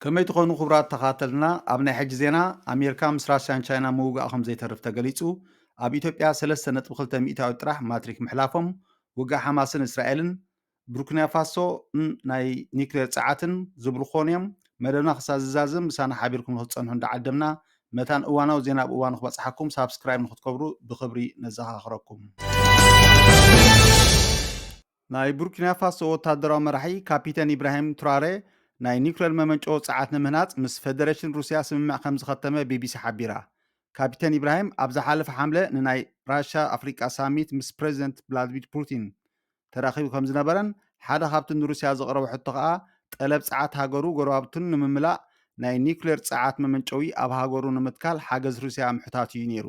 ከመይ ትኾኑ ክቡራት ተኻተልና? ኣብ ናይ ሕጂ ዜና፣ ኣሜሪካ ምስ ራሽያን ቻይና ምውጋእ ከም ዘይተርፍ ተገሊጹ። ኣብ ኢትዮጵያ ሰለስተ ነጥቢ ክልተ ሚእታዊት ጥራሕ ማትሪክ ምሕላፎም፣ ውግእ ሓማስን እስራኤልን፣ ቡርኪና ፋሶ ን ናይ ኒክሌር ጸዓትን ዝብሉ ክኾኑ እዮም። መደብና ክሳብ ዝዛዝም ምሳና ሓቢርኩም ንክትጸንሑ እንዳዓደምና፣ መታን እዋናዊ ዜና ብእዋኑ ክበጽሓኩም ሳብስክራይብ ንክትገብሩ ብክብሪ ነዘኻኽረኩም። ናይ ቡርኪና ፋሶ ወታደራዊ መራሒ ካፒተን ኢብራሂም ቱራሬ፣ ናይ ኒውክሌር መመንጨዊ ጸዓት ንምህናጽ ምስ ፈደሬሽን ሩስያ ስምምዕ ከም ዝኸተመ ቢቢሲ ሓቢራ። ካፒተን ኢብራሂም ኣብ ዝሓለፈ ሓምለ ንናይ ራሻ ኣፍሪቃ ሳሚት ምስ ፕሬዚደንት ቭላድሚር ፑቲን ተራኺቡ ከም ዝነበረን፣ ሓደ ካብቲ ንሩስያ ዘቕረቦ ሕቶ ከኣ፣ ጠለብ ጸዓት ሃገሩ ጎረባብቱን ንምምላእ ናይ ኒውክሌር ጸዓት መመንጨዊ ኣብ ሃገሩ ንምትካል ሓገዝ ሩስያ ምሕታቱ እዩ ነይሩ።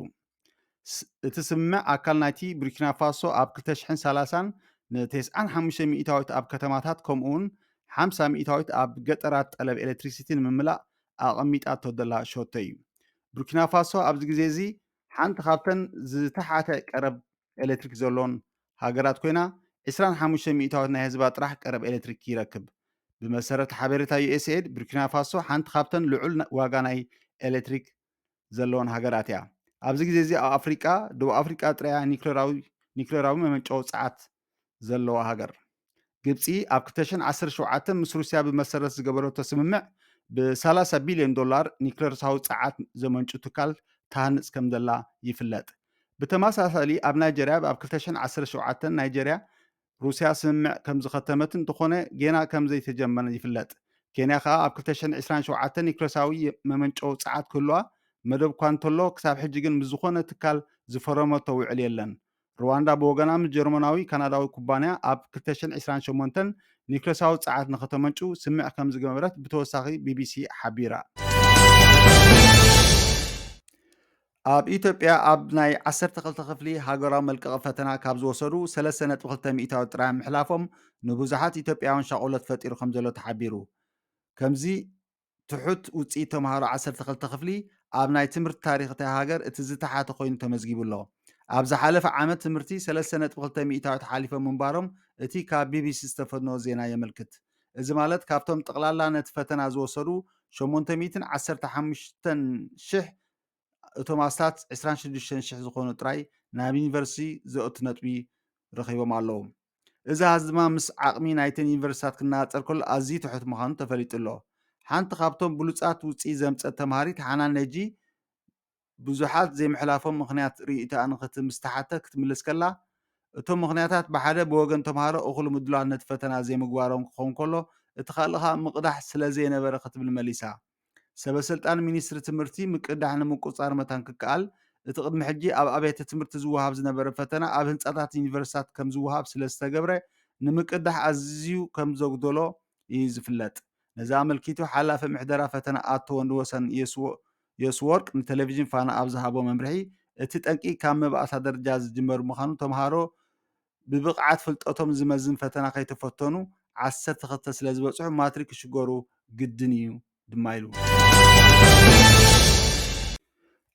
ስ-፣ እቲ ስምምዕ ኣካል ናይቲ ቡርኪና ፋሶ ኣብ ክልተ ሽሕን ሰላሳን ን ተስዓን ሓሙሽተ ሚእታዊት ኣብ ከተማታት ከምኡውን ሓምሳ ሚእታዊት ኣብ ገጠራት ጠለብ ኤሌክትሪሲቲ ንምምላእ ኣቐሚጣቶ ዘላ ሸቶ እዩ። ቡርኪና ፋሶ ኣብዚ ግዜ እዚ ሓንቲ ካብተን ዝተሓተ ቀረብ ኤሌክትሪክ ዘለዎን ሃገራት ኮይና፣ ዕስራን ሓሙሽተ ሚእታዊት ናይ ህዝባ ጥራሕ ቀረብ ኤሌክትሪክ ይረክብ። ብመሰረት ሓበሬታ ዩ ኤስ ኤድ፣ ቡርኪና ፋሶ ሓንቲ ካብተን ልዑል ና-፣ ዋጋ ናይ ኤሌክትሪክ ዘለወን ሃገራት እያ። ኣብዚ ግዜ እዚ ኣብ ኣፍሪቃ፣ ደቡብ ኣፍሪቃ ጥራይ እያ ኒክሌራዊ፣ ኒክሌራዊ መመንጨዊ ጸዓት ዘለዋ ሃገር። ግብጺ ኣብ ክልተ ሽሕን ዓሰርተ ሸውዓተን ምስ ሩስያ ብመሰረት ዝገበረቶ ስምምዕ፣ ብሰላሳ ቢልዮን ዶላር ኒክሌራዊ ጸዓት ዘመንጩ ትካል ትሃንጽ ከም ዘላ ይፍለጥ። ብተመሳሳሊ ኣብ ናይጀርያ ኣብ ክልተ ሽሕን ዓሰርተ ሸውዓተን ናይጀርያ ሩስያ ስምምዕ ከም ዝኸተመት እንተኾነ ጌና ከም ዘይተጀመረ ይፍለጥ። ኬንያ ከኣ ኣብ ክልተ ሽሕን ዕስራን ሸውዓተን ኒክሌራዊ መመንጨዊ ጸዓት ክህልዋ መደብ እኳ እንተሎ ክሳብ ሕጂ ግን ምስ ዝኾነ ትካል ዝፈረመቶ ውዕል የለን። ሩዋንዳ ብወገና ምስ ጀርመናዊ ካናዳዊ ኩባንያ ኣብ ክልተ ሽሕን ዕስራን ሸሞንተን ኒክሌራዊ ጸዓት ንኸተመንጩ ስምምዕ ከም ዝገበረት ብተወሳኺ ቢቢሲ ሓቢራ። ኣብ ኢትዮጵያ ኣብ ናይ ዓሰርተ ክልተ ክፍሊ ሃገራዊ መልቀቒ ፈተና ካብ ዝወሰዱ ሰለስተ ነጥቢ ክልተ ሚእታዊ ጥራይ ምሕላፎም ንብዙሓት ኢትዮጵያውያን ሻቕሎት ፈጢሩ ከም ዘሎ ተሓቢሩ። ከምዚ ትሑት ውፅኢት ተምሃሮ ዓሰርተ ክልተ ክፍሊ ኣብ ናይ ትምህርቲ ታሪኽ እታ ሃገር እቲ ዝተሓተ ኮይኑ ተመዝጊቡ ኣሎ። ኣብ ዝሓለፈ ዓመት ትምህርቲ ሰለስተ ነጥቢ ክልተ ሚእታዊት ሓሊፎም ምንባሮም እቲ ካብ ቢቢሲ ዝተፈነወ ዜና የመልክት። እዚ ማለት ካብቶም ጠቕላላ ነቲ ፈተና ዝወሰዱ ሸሞንተ ሚእትን ዓሰርተ ሓሙሽተን ሽሕ እቶም ኣስታት ዕስራን ሽዱሽተን ሽሕ ዝኾኑ ጥራይ ናብ ዩኒቨርሲቲ ዘእቱ ነጥቢ ረኺቦም ኣለዉ። እዚ ኣሃዝ ድማ ምስ ዓቕሚ ናይተን ዩኒቨርሲታት ክነጻጸር ከሎ ኣዝዩ ትሑት ምዃኑ ተፈሊጡ ኣሎ። ሓንቲ ካብቶም ብሉጻት ውጽኢት ዘምጸት ተምሃሪት ሓናን ነጂ ብዙሓት ዘይምሕላፎም ምኽንያት ርእይቶኣ ንኽትምስ ተሓተ ክትምልስ ከላ፣ እቶም ምኽንያታት ብሓደ ብወገን ተምሃሮ እኹል ምድላዋት ነቲ ፈተና ዘይምግባሮም ክኸውን ከሎ፣ እቲ ካልእ ኸኣ ምቕዳሕ ስለ ዘይነበረ ክትብል መሊሳ። ሰበ ስልጣን ሚኒስትሪ ትምህርቲ ምቅዳሕ ንምቁጽጻር መታን ክከኣል፣ እቲ ቅድሚ ሕጂ ኣብ ኣብያተ ትምህርቲ ዝወሃብ ዝነበረ ፈተና ኣብ ህንጻታት ዩኒቨርሲታት ከም ዝወሃብ ስለ ዝተገብረ፣ ንምቅዳሕ ኣዝዩ ከም ዘጉደሎ እዩ ዝፍለጥ። ነዚ ኣመልኪቱ ሓላፊ ምሕደራ ፈተና ኣቶ ወንድወሰን የስወ-፣ የስወርቅ ንቴሌቪዥን ፋና ኣብ ዝሃቦ መምርሒ፣ እቲ ጠንቂ ካብ መባእታ ደረጃ ዝጅመር ምዃኑ፣ ተምሃሮ ብብቕዓት ፍልጠቶም ዝመዝን ፈተና ከይተፈተኑ ዓሰርተ ክልተ ስለ ዝበጽሑ ማትሪክ ክሽገሩ ግድን እዩ ድማ ኢሉ።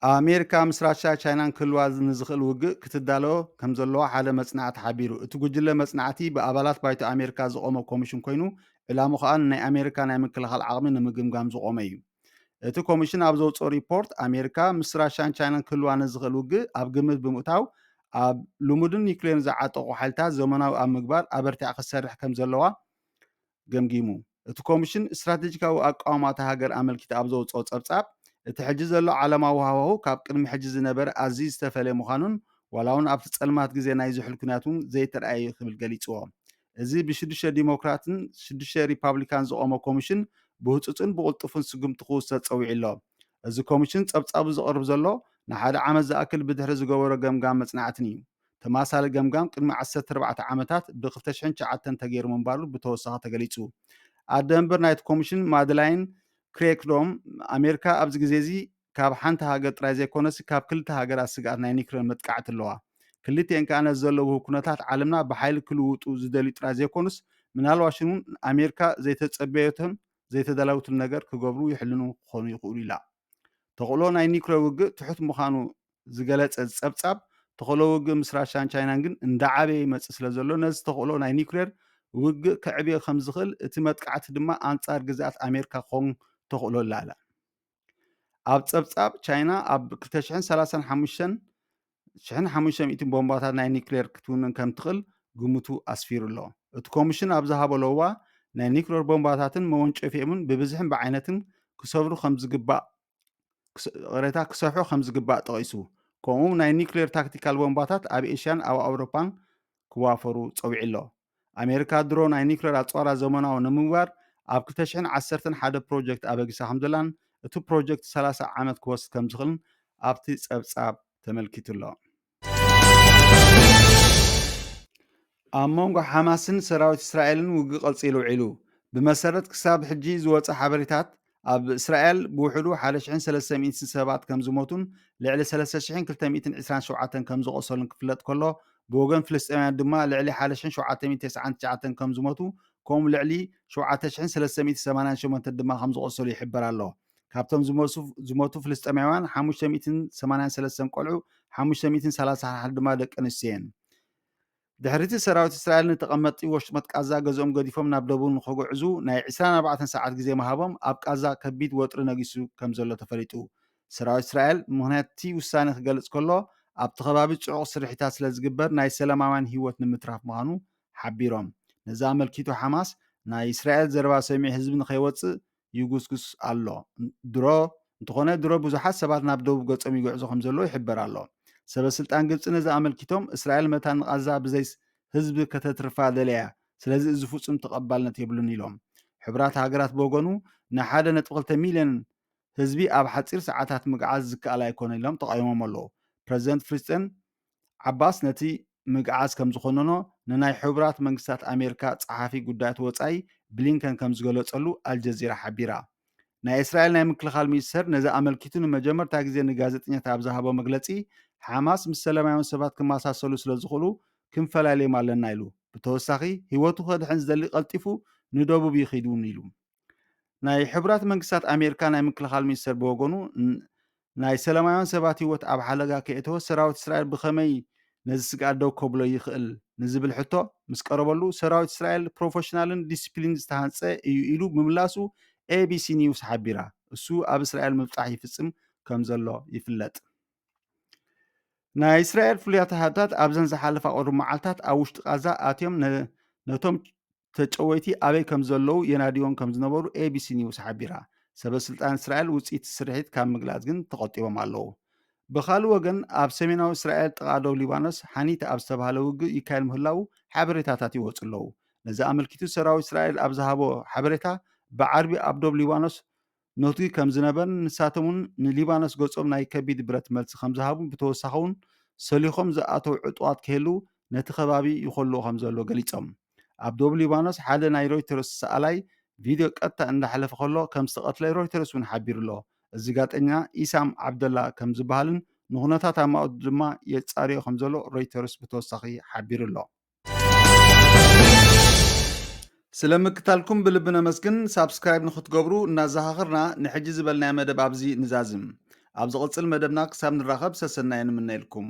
ኣሜሪካ ምስ ራሻ ቻይናን ክህልዋ ንዝኽእል ውግእ ክትዳሎ ከም ዘለዋ ሓደ መጽናዕቲ ሓቢሩ። እቲ ጉጅለ መጽናዕቲ ብኣባላት ባይቶ ኣሜሪካ ዝቖመ ኮሚሽን ኮይኑ፣ ዕላምኡ ከኣ ንናይ ኣሜሪካ ናይ ምክልኻል ዓቕሚ ንምግምጋም ዝቖመ እዩ። እቲ ኮሚሽን ኣብ ዘውጽኦ ሪፖርት፣ ኣሜሪካ ምስ ራሻን ቻይናን ክህልዋ ንዝኽእል ውግእ ኣብ ግምት ብምእታው፣ ኣብ ልሙድን ኒውክሌርን ዝዓጠቑ ሓይልታት ዘመናዊ ኣብ ምግባር ኣበርቲዓ ክትሰርሕ ከም ዘለዋ ገምጊሙ። እቲ ኮሚሽን ስትራቴጂካዊ ኣቃውማ እታ ሃገር ኣመልኪቱ ኣብ ዘውጽኦ ጸብጻብ፣ እቲ ሕጂ ዘሎ ዓለማዊ ሃዋሁ ካብ ቅድሚ ሕጂ ዝነበረ ኣዝዩ ዝተፈልየ ምዃኑን፣ ዋላ እውን ኣብቲ ጸልማት ግዜ ናይ ዝሑል ኲናት እውን ዘይተራእየ እዩ ክብል ገሊጽዎ። እዚ ብሽዱሽተ ዲሞክራትን ሽዱሽተ ሪፓብሊካን ዝቖመ ኮሚሽን ብህጹጽን ብቕልጡፍን ስጉምቲ ክውሰድ ጸዊዑ ኣሎ። እዚ ኮሚሽን ጸብጻቡ ዘቕርብ ዘሎ ንሓደ ዓመት ዝኣክል ብድሕሪ ዝገበሮ ገምጋም መጽናዕትን እዩ። ተማሳሊ ገምጋም ቅድሚ ዓሰርተ ኣርባዕተ ዓመታት ብ ክልተ ሽሕን ትሽዓተን ተገይሩ ምንባሩ ብተወሳኺ ተገሊጹ። ኣደ መንበር ናይቲ ኮሚሽን ማድላይን ክሬክዶም፣ ኣሜሪካ ኣብዚ ግዜ እዚ ካብ ሓንቲ ሃገር ጥራይ ዘይኮነስ ካብ ክልተ ሃገራት ስግኣት ናይ ኒክሌር መጥቃዕቲ ኣለዋ። ክልቲኤን ከኣ ነዚ ዘለዉ ኩነታት ዓለምና ብሓይሊ ክልውጡ ዝደልዩ ጥራይ ዘይኮኑስ፣ ምናልባሽ እውን ኣሜሪካ ዘይተጸበየቶን ዘይተዳለወትሉ ነገር ክገብሩ ይሕልኑ ክኾኑ ይኽእሉ ኢላ። ተኽእሎ ናይ ኒክሌር ውግእ ትሑት ምዃኑ ዝገለጸ እዚ ጸብጻብ፣ ተኽእሎ ውግእ ምስ ራሻን ቻይናን ግን እንዳዓበየ ይመጽእ ስለ ዘሎ፣ ነዚ ተኽእሎ ናይ ኒክሌር ውግእ ከዕብዮ ከም ዝኽእል፣ እቲ መጥቃዕቲ ድማ ኣንጻር ግዝኣት ኣሜሪካ ክኸውን ተኽእሎ ኣላ። ኣብ ጸብጻብ፣ ቻይና ኣብ ክልተ ሽሕን ሰላሳን ሓሙሽተን ሽሕን ሓሙሽተ ሚእትን ቦምባታት ናይ ኒክሌር ክትውንን ከም ትኽእል ግምቱ ኣስፊሩ ኣሎ። እቲ ኮሚሽን ኣብ ዝሃቦ ለዋ፣ ናይ ኒክሌር ቦምባታትን መወንጨፊኦምን ብብዝሕን ብዓይነትን ክሰብሩ ከም ዝግባእ ክስ-፣ ቅሬታ ክሰርሑ ከም ዝግባእ ጠቒሱ፣ ከምኡ ናይ ኒክሌር ታክቲካል ቦምባታት ኣብ ኤሽያን ኣብ ኣውሮፓን ክዋፈሩ ጸዊዑ ኣሎ። ኣሜሪካ ድሮ ናይ ኒክሌር ኣጽዋራ ዘመናዊ ንምግባር ኣብ ክልተ ሽሕን ዓሰርተን ሓደ ፕሮጀክት ኣበጊሳ ከም ዘላን እቲ ፕሮጀክት ሰላሳ ዓመት ክወስድ ከም ዝኽእልን ኣብቲ ጸብጻብ ተመልኪቱ ኣሎ። ኣብ መንጎ ሓማስን ሰራዊት እስራኤልን ውግእ ቀጺሉ ውዒሉ። ብመሰረት ክሳብ ሕጂ ዝወጸ ሓበሬታት፣ ኣብ እስራኤል ብውሕዱ ሓደ ሽሕን ሰለስተ ሚእትን ሰባት ከም ዝሞቱን ልዕሊ ሰለስተ ሽሕን ክልተ ሚእትን ዕስራን ሸውዓተን ከም ዝቖሰሉን ክፍለጥ ከሎ፣ ብወገን ፍልስጤማውያን ድማ ልዕሊ ሓደ ሽሕን ሸውዓተ ሚእትን ተስዓን ትሽዓተን ከም ዝሞቱ፣ ከምኡ ልዕሊ ሸውዓተ ሽሕን ሰለስተ ሚእትን ሰማንያን ሸሞንተን ድማ ከም ዝቖሰሉ ይሕበር ኣሎ። ካብቶም ዝሞሱ-፣ ዝሞቱ ፍልስጤማውያን ሓሙሽተ ሚእትን ሰማንያን ሰለስተን ቆልዑ፣ ሓሙሽተ ሚእትን ሰላሳን ሓደ ድማ ደቂ ኣንስትዮ እየን። ድሕሪቲ ሰራዊት እስራኤል ንተቐመጥቲ ወሽመጥ ቃዛ ገዝኦም ገዲፎም ናብ ደቡብ ንኸጉዕዙ ናይ ዕስራን ኣርባዕተን ሰዓት ግዜ ምሃቦም ኣብ ቃዛ ከቢድ ወጥሪ ነጊሱ ከም ዘሎ ተፈሊጡ። ሰራዊት እስራኤል ምኽንያት እቲ ውሳኔ ክገልጽ ከሎ፣ ኣብቲ ከባቢ ጽዑቕ ስርሒታት ስለ ዝግበር ናይ ሰላማውያን ህይወት ንምትራፍ ምዃኑ ሓቢሮም። ነዚ ኣመልኪቱ ሓማስ ናይ እስራኤል ዘረባ ሰሚዑ ህዝቢ ንኸይወጽእ ይጉስጉስ ኣሎ። ድሮ፣ እንተኾነ ድሮ ብዙሓት ሰባት ናብ ደቡብ ገጾም ይጉዕዙ ከም ዘለዉ ይሕበር ኣሎ። ሰበ ስልጣን ግብጺ ነዚ ኣመልኪቶም፣ እስራኤል መታን ንቓዛ ብዘይ ህዝቢ ከተትርፋ ደልያ፣ ስለዚ እዚ ፍጹም ተቐባልነት የብሉን ኢሎም። ሕቡራት ሃገራት ብወገኑ፣ ንሓደ ነጥቢ ክልተ ሚልዮን ህዝቢ ኣብ ሓጺር ሰዓታት ምግዓዝ ዝከኣል ኣይኮነ ኢሎም ተቓዊሞም ኣለዉ። ፕረዚደንት ፍልስጤን ዓባስ ነቲ ምግዓዝ ከም ዝኾነኖ ንናይ ሕቡራት መንግስታት ኣሜሪካ ጸሓፊ ጉዳያት ወጻኢ ብሊንከን ከም ዝገለጸሉ ኣልጀዚራ ሓቢራ። ናይ እስራኤል ናይ ምክልኻል ሚኒስተር ነዚ ኣመልኪቱ ንመጀመርታ ግዜ ንጋዜጠኛታት ኣብ ዝሃቦ መግለጺ፣ ሓማስ ምስ ሰላማውያን ሰባት ክመሳሰሉ ስለ ዝኽእሉ ክንፈላልዮም ኣለና ኢሉ። ብተወሳኺ፣ ህይወቱ ከድሕን ዝደሊ ቀልጢፉ ንደቡብ ይኺድ እውን ኢሉ። ናይ ሕቡራት መንግስታት ኣሜሪካ ናይ ምክልኻል ሚኒስተር ብወገኑ፣ ን-፣ ናይ ሰላማውያን ሰባት ህይወት ኣብ ሓደጋ ከየእተወ ሰራዊት እስራኤል ብኸመይ ነዚ ስግኣት ደው ከብሎ ይኽእል ንዝብል ሕቶ ምስ ቀረበሉ፣ ሰራዊት እስራኤል ፕሮፌሽናልን ዲስፕሊን ዝተሃንጸ እዩ ኢሉ ምምላሱ ኤቢሲ ኒውስ ሓቢራ። እሱ ኣብ እስራኤል ምብጻሕ ይፍጽም ከም ዘሎ ይፍለጥ። ናይ እስራኤል ፍሉያት ሃብታት ኣብዘን ዝሓለፋ ቁሩብ መዓልታት ኣብ ውሽጢ ቃዛ ኣትዮም ነ-፣ ነቶም ተጨወይቲ ኣበይ ከም ዘለዉ የናድዮም ከም ዝነበሩ ኤቢሲ ኒውስ ሓቢራ። ሰበ ስልጣን እስራኤል ውጽኢት ስርሒት ካብ ምግላጽ ግን ተቖጢቦም ኣለዉ። ብኻልእ ወገን፣ ኣብ ሰሜናዊ እስራኤል ጥቓ ዶብ ሊባኖስ ሓኒት ኣብ ዝተባህለ ውግእ ይካየድ ምህላዉ ሓበሬታታት ይወጹ ኣለዉ። ነዚ ኣመልኪቱ ሰራዊት እስራኤል ኣብ ዝሃቦ ሓበሬታ፣ ብዓርቢ ኣብ ዶብ ሊባኖስ ነትጒ ከም ዝነበርን ንሳቶም እውን ንሊባኖስ ገጾም ናይ ከቢድ ብረት መልሲ ከም ዝሃቡን ብተወሳኺ እውን ሰሊኾም ዝኣተው ዕጡቓት ክህልው ነቲ ከባቢ ይኸልዎ ከም ዘሎ ገሊጾም። ኣብ ደቡብ ሊባኖስ ሓደ ናይ ሮይተርስ ሰኣላይ ቪድዮ ቀጥታ እንዳሕለፈ ከሎ ከም ዝተቐትለ ሮይተርስ እውን ሓቢሩ ኣሎ። እዚ ጋዜጠኛ ኢሳም ዓብደላ ከም ዝበሃልን ንኹነታት ኣማእቱ ድማ የጻርዮ ከም ዘሎ ሮይተርስ ብተወሳኺ ሓቢሩ ኣሎ። ስለ ምክታልኩም ብልቢ ነመስግን። ሳብስክራይብ ንክትገብሩ እናዘኻኽርና፣ ንሕጂ ዝበልናዮ መደብ ኣብዚ ንዛዝም። ኣብ ዝቕጽል መደብና ክሳብ ንራኸብ ሰሰናዮ ንምነየልኩም።